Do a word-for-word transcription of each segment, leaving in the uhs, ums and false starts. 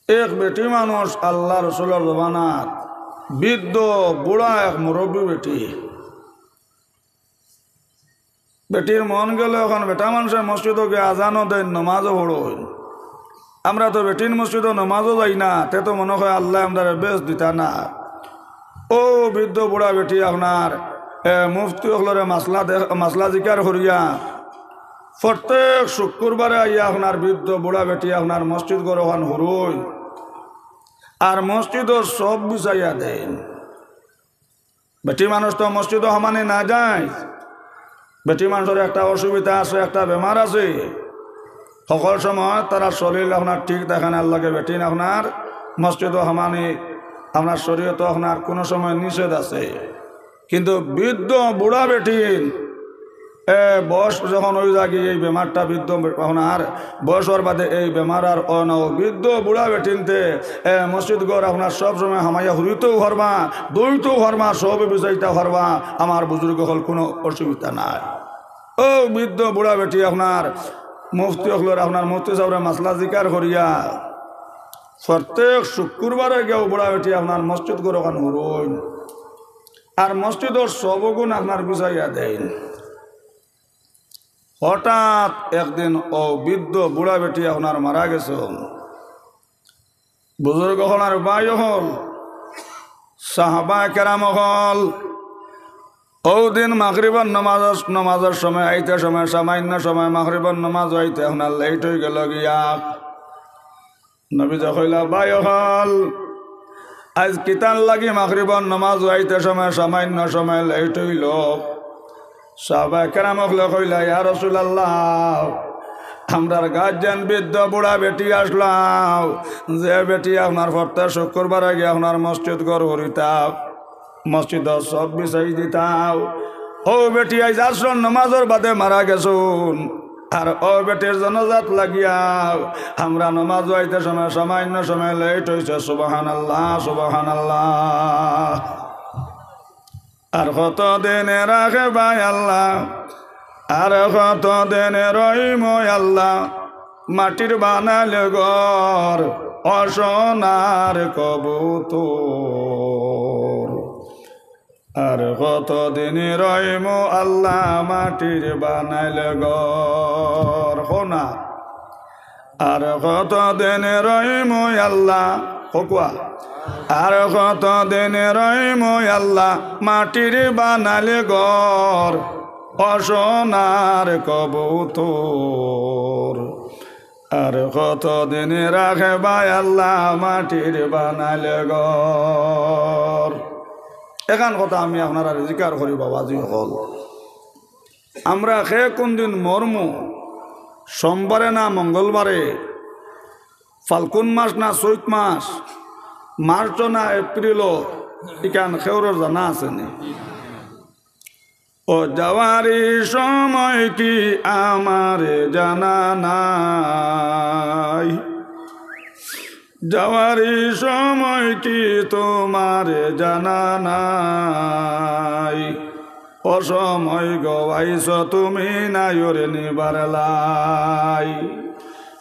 এক বেটি মানুষ আল্লাহ রসুলর জমানাত বৃদ্ধ বুড়া এক মুরব্বী বেটি। বেটির মন গেলে অখন বেটা মানুষে মসজিদো গিয়া আজানও দেইন, নমাজও পড়ইন। আমরা তো বেটিন মসজিদো নমাজও যাই না, তে তো মনে অয় আল্লায় আমরারে বেহেস্ত দিতা না। অউ বৃদ্ধ বুড়া বেটি আপনার, এ, মুফতি অকলরে মাসলা দেখ-, মাসলা জিকার করিয়া প্রত্যেক শুক্রবারে আইয়া আপনার বৃদ্ধ বুড়া বেটি আপনার মসজিদ ঘর অখান হুরইন, আর মসজিদর সব বিছাইয়া দেইন। বেটি মানুষ তো মসজিদো হামানি না যায়, বেটি মানুষর একটা অসুবিধা আছে, একটা বেমার আছে। হকল সময় তারার শরীর আপনার ঠিক থাকে না, এরলাগি বেটিন আপনার মসজিদো হামানি আপনার শরীয়তো আপনার কুনু সময় নিষেধ আছে। কিন্তু বৃদ্ধ বুড়া বেটিন, এ, বয়স যখন অই যায়গি, এই বেমারটা বৃদ্ধ আপনার বয়সর বাদে এই বেমার আর অয় না। অউ বৃদ্ধ বুড়া বেটিন্তে, এ, মসজিদ ঘর আপনার সব সময় হামাইয়া হুরিতেও পারবা, দৌড়িতেও পারবা, সব বিছাইতা পারবা, আমার বুজুর্গ অকল কুনু অসুবিধা নাই। অউ বৃদ্ধ বুড়া বেটি আপনার মুফতি অকলর, আপনার মুফতি সাবরে মাসলা জিকার করিয়া প্রত্যেক শুক্রবারে গিয়া অউ বুড়া বেটি আপনার মসজিদ ঘর অখান হুরইন, আর মসজিদর সব অগুন আপনার বিছাইয়া দেইন। হঠাৎ একদিন অউ বৃদ্ধ বুড়া বেটি আপনার মারা গেছইন। বুজুর্গ অকল আর ভাই অকল, সাহাবা কেরাম অকল, অউ দিন মাগরিবর নমাজর, নমাজর সময় আইতে সময়, সামান্য সময় মাগরিবর নমাজ আইতে আপনার লেট অই গেল গিয়া। নবীজি কইলা, "ভাই অকল, আইজ কিতার লাগি মাগরিবর নমাজ আইতে সময় সামান্য সময় লেট অইলো?" সাহাবায়ে কেরাম অকলে কইলা, "ইয়া রাসূলুল্লাহ, আমরার গার্জিয়ান বৃদ্ধ বুড়া বেটি আছলা, যে বেটি আপনার প্রত্যেক শুক্রবারে গিয়া আপনার মসজিদ ঘর হুরিতা, মসজিদর সব বিছাই দিতা, অউ বেটি আইজ আসরর নমাজর বাদে মারা গেছইন। আর অউ বেটির জানাজাত লাগিয়া আমরা নমাজ আইতে সময় সামান্য সময় লেট অইছে।" সুবহানাল্লাহ, সুবহানাল্লাহ। আর কতদিন রাখবায় আল্লাহ, আর কতদিন রইমু আল্লাহ, মাটির বানাইল ঘর, অ সোনার কবুতর। আর কতদিন রইমু আল্লাহ, মাটির বানাইল ঘর। কও না, আর কতদিন রইমু আল্লাহ, কউক্কা। আর কতদিন রইমু আল্লাহ, মাটির বানাইল ঘর, অ সোনার কবুতর। আর কতদিন রাখবায় আল্লাহ, মাটির বানাইল ঘর। এখান কথা আমি আপনারারে জিকার করি, বাবাজি অকল। আমরা কে কুনদিন মরমু, সোমবারে না মঙ্গলবারে, ফাল্গুন মাস না চৈত মাস, মার্চ না এপ্রিল, ইখান কেউরর জানা আছে নি? ও যাওয়ারই সময় কি আমার জানা নাই? যাওয়ারই সময় কি তোমার জানা নাই? অসময় গো আইছো তুমি নায়রে নিবার লাই।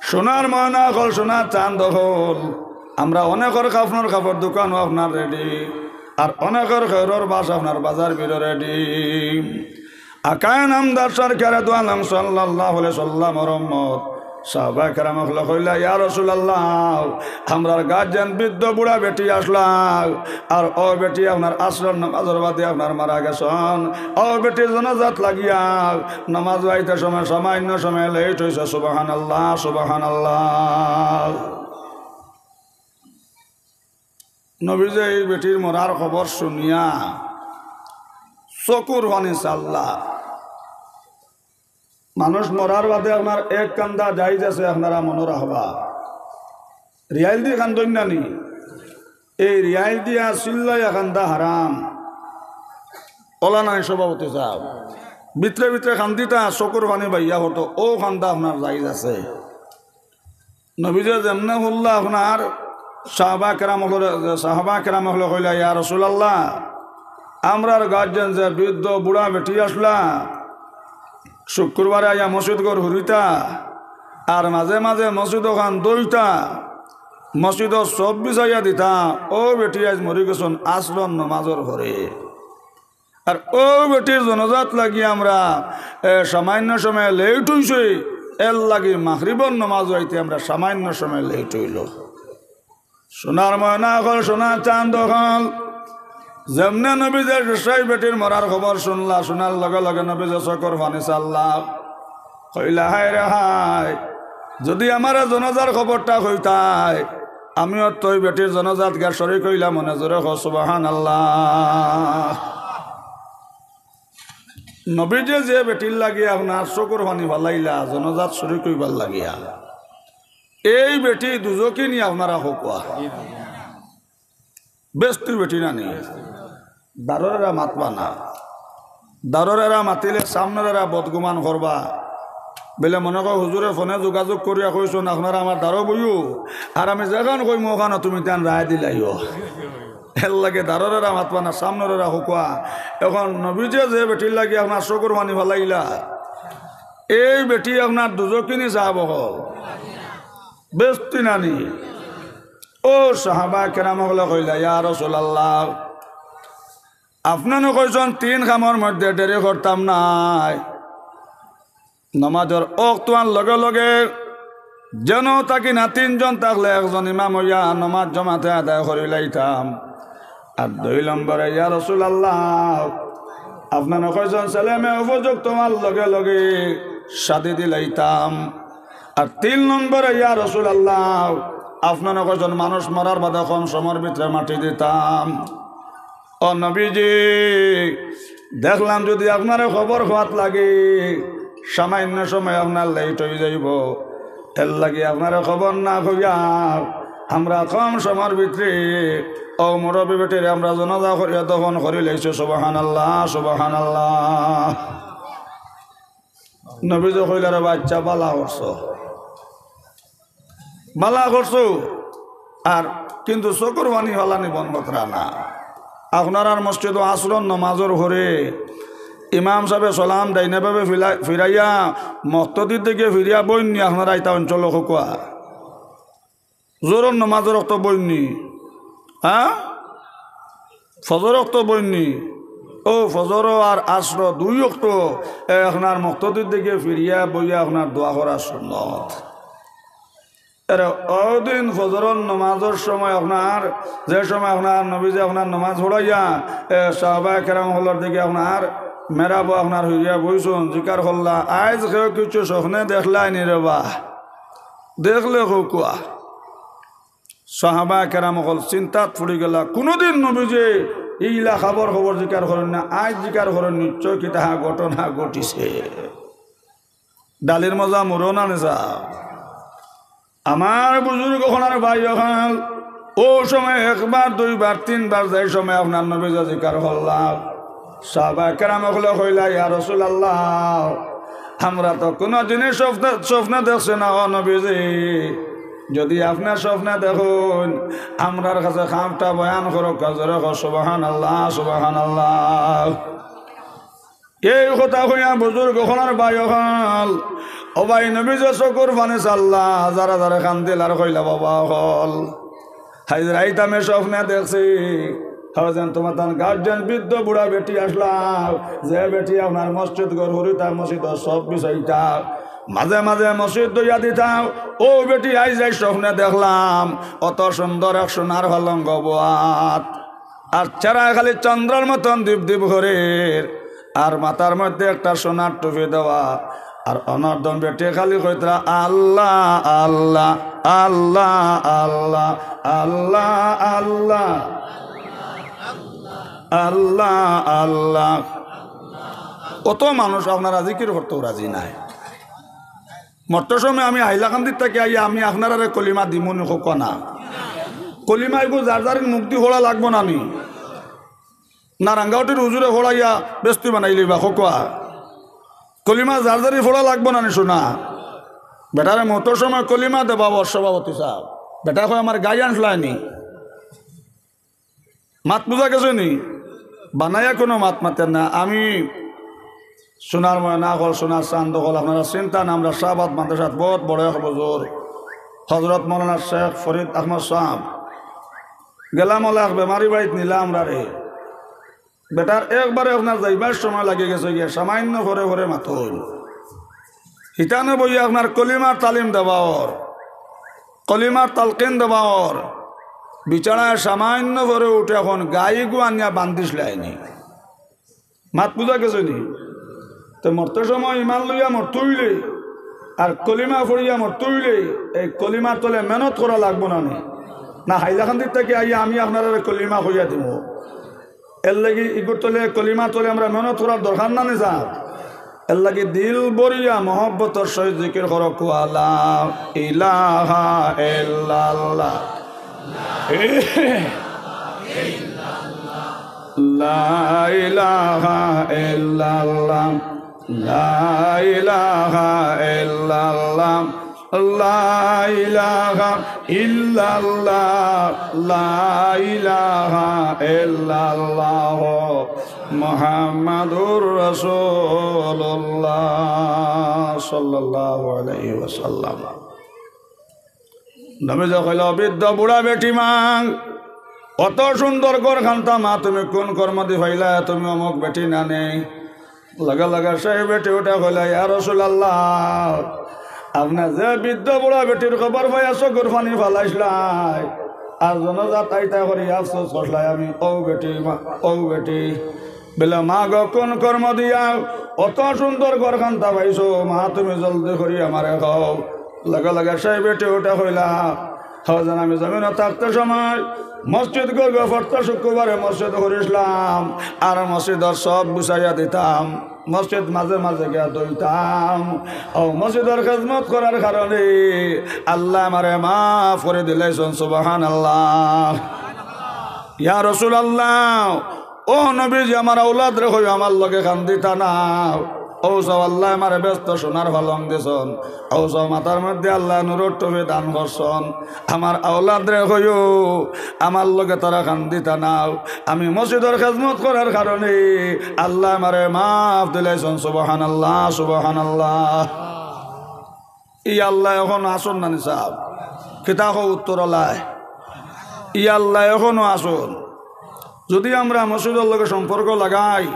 সোনার ময়না অকল, সোনার চান্দ অকল, আমরা অনেকর কাফনর কাপড় দোকানও আপনার রেডি, আর অনেকর খেউরর বাস আপনার বাজার ভিড়ো রেডি। আকায় নামদার সরকারে দু আলম সাল্লাল্লাহু আলাইহি সাল্লামর উম্মত সাহাবায়ে কেরাম অকলে কইলা, "ইয়া রাসূলুল্লাহ, আমরার গার্জিয়ান বৃদ্ধ বুড়া বেটি আছলা, আর অউ বেটি আপনার আসরর নামাজর বাদে আপনার মারা গেছইন। অউ বেটির জানাজাত লাগিয়া নামাজ আইতে সময় সামান্য সময় লেট অইছে।" সুবহানাল্লাহ, সুবহানাল্লাহ। নবীজি এই বেটির মরার খবর শুনিয়া চকুর পানি ছাড়লা। মানুষ মরার বাদে আপনার এক কান্দা জায়েজ আছে, আপনারা মনো রাখবা। রিয়াইল দি কান্দইন না নি? এই রিয়াইল দিয়া চিল্লাইয়া কান্দা হারাম। অলা নাই সভাপতি সাব? ভিতরে ভিতরে কান্দিতা, চকুর পানি বাইয়া পড়তো, অউ কান্দা আপনার জায়েজ আছে। নবীজি যেমনে হুনলা আপনার সাহাবা কেরাম অকলে, সাহাবা কেরাম অকলে কইলা, "ইয়া রাসূলুল্লাহ, আমরার গার্জিয়ান যে বৃদ্ধ বুড়া বেটি আছলা, শুক্রবারে আইয়া মসজিদ ঘর হুরিতা, আর মাঝে মাঝে মসজিদ অখান ধইতা, মসজিদর সফ বিছাইয়া দিতা, অউ বেটি আইজ মরি গেছইন আসরর নমাজর পরে। আর অউ বেটির জনাজাত লাগি আমরা, এ, সামান্য সময় লেট অইছে, এরলাগি মাগরিবর নমাজ অইতে আমরা সামান্য সময় লেট অইলো। সোনার ময়না অকল, সোনার চান্দ অকল, যেমনে নবীজিয়ে সেই বেটির মরার খবর শুনলা, শুনার লগে লগে নবীজিয়ে চকুর পানি ছাড়লা, কইলা, "হায় রে হায়, যুদি আমারে জনাজার খবরটা কইতায়, আমিও তো অউ বেটির জনাজাত গিয়া শরিক অইলাম অনে।" জোরে কও সুবহানাল্লাহ। নবীজিয়ে যে বেটির লাগি আপনার চকুর পানি ফালাইলা, জনাজাত শরিক অইবার লাগিয়া, এই বেটি দুজখি নি আপনারা কউক্কা? বেহেস্তি বেটি না নি? দারর এরা মাতবা না। দারর এরা মাতিলে সামনর এরা বদগুমান করবা। বইলে মনো কয় হুজুরে ফোনে যোগাযোগ করিয়া কইছইন, আপনারা আমার দারো বইও, আর আমি যেখান কইমু অখানো তুমি তান রায় দিলাইও। এরলাগি দারর এরা মাতবা না, সামনর এরা কউক্কা। অখন নবীজিয়ে যে বেটির লাগি আপনার চকুর পানি ফালাইলা, এই বেটি আপনার দুজখি নি সাব অকল? বেহেস্তি না নি? অউ সাহাবায়ে কেরাম অকলে কইলা, "ইয়া রাসুলাল্লাহ, আপনে নু কইছইন তিন কামর মধ্যে দেরি করতাম নায়। নমাজর অক্ত অওয়ার লগে লগে যেন থাকি না তিনজন থাকলে একজন ইমাম অইয়া নমাজ জমাতে আদায় করিলাইতাম। আর দুই নম্বরে ইয়া রাসুলাল্লাহ, আপনে নু কইছইন ছেলে মেয়ে উপযুক্ত অওয়ার লগে লগে শাদি দিলাইতাম।" আর তিন নম্বরে, ইয়া রাসুলাল্লাহ, আপনে নু কইছইন মানুষ মরার বাদে কম সময়র ভিতরে মাটি দিতাম। ও নবীজি, দেখলাম যুদি আপনারে খবর কওয়াত লাগি, সামান্য সময় আপনার লেট অইযাইবো, এরলাগি আপনারে খবর না কইয়া আমরা কম সময়র ভিতরে অউ মুরব্বি বেটিরে আমরা জানাজা করিয়া দাফন করিলাইছি। সুবহানাল্লাহ, সুবহানাল্লাহ। নবীজি কইলা, "রে বাচ্চা, ভালা করছো, ভালা করছো, আর কিন্তু চকুর পানি ফালানি বন্ধ করো না।" আপনারার মসজিদো আসরর নমাজর পরে ইমাম সাবে সালাম ডাইনে বামে ফিলা-, ফিরাইয়া মুক্তাদির দিকে ফিরিয়া বইন নি আপনারা ইতা অঞ্চলো কউক্কা? জোহরর নমাজর অক্ত বইন নি? হ্যাঁ? ফজরর অক্ত বইন নি? অউ ফজর আর আসর দুই অক্ত, এ, আপনার মুক্তাদির দিকে ফিরিয়া বইয়া আপনার দোয়া করা সুন্নত। এরে অউ দিন ফজরর নমাজর সময় আপনার, যে সময় আপনার নবীজি আপনার নমাজ পড়াইয়া, এ, সাহাবায়ে কেরাম অকলর দিকে আপনার মেহরাবো আপনার ফিরিয়া বইছইন, জিকার করলা, "আইজ কেউ কিছু স্বপ্নে দেখলায় নি রে বা?" দেখলে কউক্কা। সাহাবায়ে কেরাম অকল চিন্তাত পড়ি গেলা, কুনুদিন নবীজিয়ে ইলা খবর খবর জিকার করইন না, আইজ জিকার করইন, নিশ্চয় কিতা ঘটনা ঘটিছে। ডালির মজা মুরো না নেশা। আমার বুজুর্গ অকল আর ভাই অকল, অউ সময় একবার, দুইবার, তিনবার যে সময় আপনার নবীজিয়ে জিকার করলা, সাহাবায়ে কেরাম অকলে কইলা, "ইয়া রাসুলাল্লাহ, আমরা তো কুনু জিনিস স্বপ্নে, স্বপ্নে দেখছি না, ও নবীজি। যুদি আপনে স্বপ্নে দেখইন, আমরার কাছে খামটা বয়ান করউক্কা।" জোরে কও, "সুবহানাল্লাহ, সুবহানাল্লাহ।" এই কথা কইয়া বুজুর্গ অকল আর ভাই অকল, ও ভাই, নবীজিয়ে চকুর পানি ছাড়লা, হাজার হাজার কান্দিলা আর কইলা, "বাবা অকল, আইজ রাইত আমি স্বপ্নে দেখছি, হরজন তোমার তান গার্জিয়ান বৃদ্ধ বুড়া বেটি আছলা, যে বেটি আপনার মসজিদ ঘর হুরিতা, মসজিদর সফ বিছাইতা, মাঝে মাঝে মসজিদ ধইয়া দিতা, অউ বেটি আইজ রাইত স্বপ্নে দেখলাম, অত সুন্দর এক সোনার পালঙ্ক বওয়াত, আর চেহারা খালি চন্দ্রর মতন দীপ দীপ করের, আর মাথার মধ্যে একটা সোনার টুপি দেওয়া, আর অনর্দম বেটি খালি কইতরা, 'আল্লাহ, আল্লাহ, আল্লাহ, আল্লাহ, আল্লাহ, আল্লাহ, আল্লাহ, আল্লাহ।'" অত মানুষ আপনারা জিকির করতেও রাজি নায়। মরতে সময় আমি হাইলাকান্দিত থাকি আইয়া আমি আপনারারে কলিমা দিমু নি, কউক্কা না? কলিমা ইগু যার যারির মুখদি পড়া লাগবো না নি? না রাঙ্গাউটির হুজুরে পড়াইয়া বেহেস্তি বানাইলিবা, কউক্কা? কলিমা যার যারির পড়া লাগবো না নি, সোনা? বেটারে মরতে সময় কলিমা দেবা, বর সভাপতি সাব। বেটা কয়, "আমার গাই আনছলায় নি।" মাত বুজা গেছে নি? বানাইয়া কুনু মাত মাতের না। আমি সোনার ময়না অকল, সোনার চান্দ অকল, আপনারা চিনতা না, আমরা শাহবাদ মাদ্রাসাত বউত বড় এক বুজুর্গ। হজরত মৌলানা শেখ ফরিদ আহমদ সাহেব, গেলাম অলা এক বেমারি বাড়িত নিলা আমরারে। বেটার একবারে আপনার যাইবার সময় লাগি গেছে গিয়া, সামান্য পরে পরে মাতইন। হিতানো বইয়া আপনার কলিমার তালিম দেওয়া অর, কলিমার তালকিন দেওয়া অর। বিচারায় সামান্য পরে উঠে এখন গাইগু আনিয়া বান্দিস লাইনি। মাত বুঝা গেছে নি? তো মরতে সময় ইমান লইয়া মরতে অইলে আর কলিমা পড়িয়া মরতে অইলে এই কলিমার তলে মেহনত করা লাগবো না নি? না হাইলাকান্দির থাকি আইয়া আমি আপনারারে কলিমা কইয়া দিমু? এর লাগি ইগুর তলে, কলিমার তলে আমরা মেহনত করার দরকার না নি স্যার? এর লাগি দিল ভরিয়া মহব্বতর সহিত জিকির করো, কওয়া লা ইলাহা ইল্লাল্লাহ। লা ইলাহা ইল্লাল্লাহ, লা ইলাহা ইল্লাল্লাহ, লা ইলাহা ইল্লাল্লাহ, লা ইলাহা ইল্লাল্লাহ, মুহাম্মাদুর রাসূলুল্লাহ সাল্লাল্লাহু আলাইহি ওয়াসাল্লাম। নবীজি কইলা, "বৃদ্ধ বুড়া বেটি মাং, অত সুন্দর ঘরখান্তা মা, তুমি কোন কর্মদি পাইলা? তুমি অমুক বেটি নানি?" লগে লগে সেই বেটি উঠে কইলা, "ইয়া রাসূলুল্লাহ, আপনে যে বৃদ্ধ বুড়া বেটির খবর পাইয়া চকুর পানি ফালাইছলায়, আর জনাজাত আইতা করি আফসোস করছলায়, আমি অউ বেটি, মা, অউ বেটি।" বলে, "মা গো, কোন কর্ম দিয়া অত সুন্দর ঘরখান্তা পাইছো? মা, তুমি জলদি করি আমারে কও।" লগে লগে সেই বেটি উঠে কইলা, "হজরত, আমি জমিনো থাকতে সময় মসজিদ ঘরগু প্রত্যেক শুক্রবারে মসজিদ করিছলাম, আর মসজিদর সব গুছাইয়া দিতাম, মসজিদ মাঝে মাঝে গিয়া ধইতাম। অউ মসজিদর খেজমত করার কারণে আল্লায় আমারে মাফ করি দিলাইছইন।" সুবহানাল্লাহ। ইয়া রাসূলুল্লাহ, ও নবীজি, আমার আওলাদরে কইও আমার লগে কান্দিতা না। অউ চাও আল্লায় আমারে বেহেস্তো সোনার পালং দিছইন, অউ চাও মাথার মধ্যে আল্লায় নূরর টুপি দান করছইন। আমার আওলাদরে কইও আমার লগে তারা কান্দিতা না। আমি মসজিদর খেজমত করার কারণে আল্লায় আমারে মাফ দিলাইছইন। সুবহানাল্লাহ, সুবহানাল্লাহ। ই আল্লাহ অখনো আছইন না নি সাব? কিতা কও উত্তর অলায়? ই আল্লাহ অখনো আছইন। যুদি আমরা মসজিদর লগে সম্পর্ক লাগাই,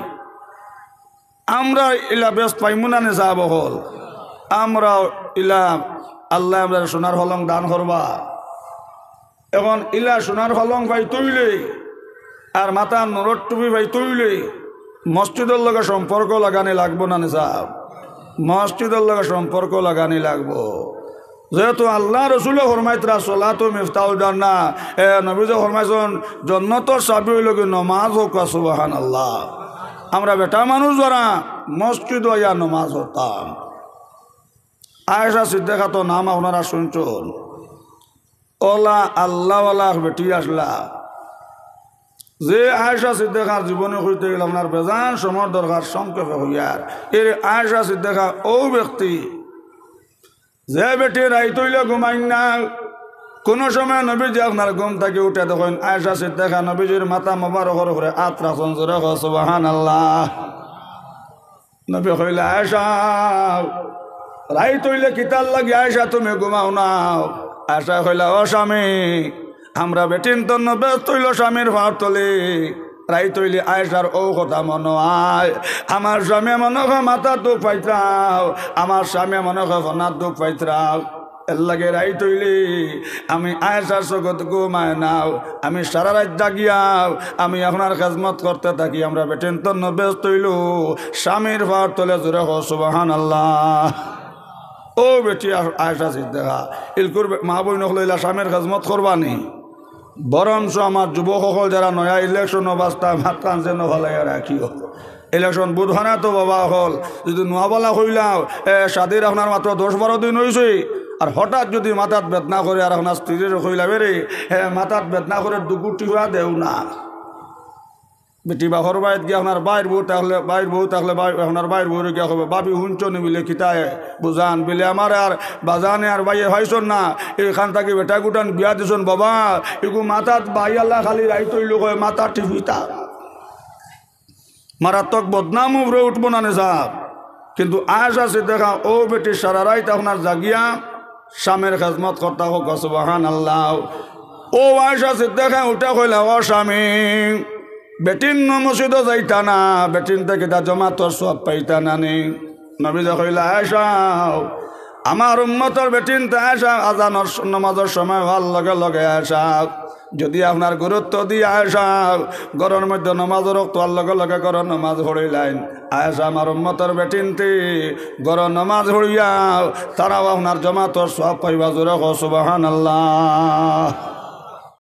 আমরা ইলা বেহেস্ত পাইমু না নি সাব অকল? আমরা ইলা আল্লায় আমরারে সোনার পালং দান করবা। অখন ইলা সোনার পালং পাইতে অইলে আর মাথাত নূরর টুপি পাইতে অইলে মসজিদর লগে সম্পর্ক লাগানি লাগবো না নি সাব? মসজিদর লগে সম্পর্ক লাগানি লাগবো। যেহেতু আল্লাহ রসুলে ফরমাইতরা, "সলাতু মিফতাহুল জান্নাহ", এ নবীজি ফরমাইছইন, "জন্নতর চাবি অইলো গি নমাজ।" কউক্কা সুবহানাল্লাহ। আমরা বেটা মানুষ যারা মসজিদো আইয়া নমাজ পড়তাম। আয়েশা সিদ্দিকাতর নাম আপনারা শুনছইন। অলা আল্লাহওয়ালা এক বেটি আছলা। যে আয়েশা সিদ্দিকার জীবনী কইতে গেলে আপনার বেজান সময়র দরকার, সংক্ষেপে কইয়ার। এর আয়েশা সিদ্দিকা অউ ব্যক্তি, যে বেটি রাইত অইলে ঘুমাইন না, কুনু সময় নবীজি আপনার ঘুম থাকি উঠে দেখইন আয়েশা সিদ্দিকা নবীজির মাথা মোবারকর উপরে আত রাখছইন। জোরে কও সুবহানাল্লাহ। নবীয়ে কইলা, "আয়েশা, রাইত অইলে কিতার লাগি আয়েশা তুমি ঘুমাও না?" আয়েশায় কইলা, "ও স্বামী, আমরা বেটিন্তন বেহেস্ত অইলো স্বামীর পাওর তলে। রাইত অইলে আয়েশার অউ কথা মনো অয়। আমার স্বামীয়ে মনো কয় মাথাত দুখ পাইতরা, আমার স্বামীয়ে মনো কয় ফনাত দুখ পাইতরা।" এরলাগি রাইত অইলে আমি আয়েশার চকুত ঘুম আয় না, আমি সারা রাইত জাগিয়া আমি আপনার খেজমত করতে থাকি। আমরা বেটিন্তন বেহেস্ত অইলো স্বামীর পাওর তলে। জোরে কও সুবহানাল্লাহ। অউ বেটি আ-, আয়েশা সিদ্দিকা, ইলকুর বে-, মা-বইন অকল ইলা স্বামীর খেজমত করবা নি? বরঞ্চ আমার যুবক অকল যারা নয়া ইলেকশনো বাছতা, মাতখান যেন ফালাইয়া রাখিও। ইলেকশন বুথ খানাত বাবা অকল, যুদি নুয়া বালা কইলাও, এ, শাদির আপনার মাত্র দশ বারো দিন অইছে, আর হঠাৎ যুদি মাথাত বেদনা করে আর আপনার স্ত্রীরে কইলা, "বেরে, এ, মাথাত বেদনা করে দুগুটি হুয়া দেও না।" বেটি বাপর বাড়িত গিয়া আপনার বাইর বউ থাকলে, বাইর বউ থাকলে, বাই-, আপনার বাইর বউরে গিয়া কইবো, "ভাবি, হুনছো নি?" বিলে, "কিতায়?" বুঝান, বিলে, "আমারে আর বাজানে আর ভাইয়ে পাইছইন না, ইখান থাকি বেটা গুটান বিয়া দিছইন বাবা, ইগু মাথাত বাই আল্লাহ খালি রাইত অইলো কয়, মাথা টিপিতা।" মারাত্মক বদনাম উপরে উঠবো না নি সাব? কিন্তু আয়েশা সিদ্দিকা অউ বেটি সারা রাইত আপনার জাগিয়া স্বামীর খেদমত করতা, কউক্কা সুবহানাল্লাহ। ও আয়েশা সিদ্দিকা উঠে কইলা, "ও স্বামী, বেটিন নু মসজিদো যাইতা না, বেটিনতে কিতা জমাতর সওয়াব পাইতা না নি?" নবীজি কইলা, "আয়েশা, আমার উম্মতর বেটিনতে আয়েশা আজানর স-, নমাজর সময় অওয়ার লগে লগে আয়েশা, যুদি আপনার গুরুত্ব দিয়া আয়েশা ঘরর মধ্যে নমাজর ওয়াক্ত অওয়ার লগে লগে ঘরো নমাজ পড়িলাইন, আয়েশা আমার উম্মতর বেটিনতে ঘরো নমাজ পড়িয়া তারাও আপনার জমাতর সওয়াব পাইবা।" জোরে কও সুবহানাল্লাহ।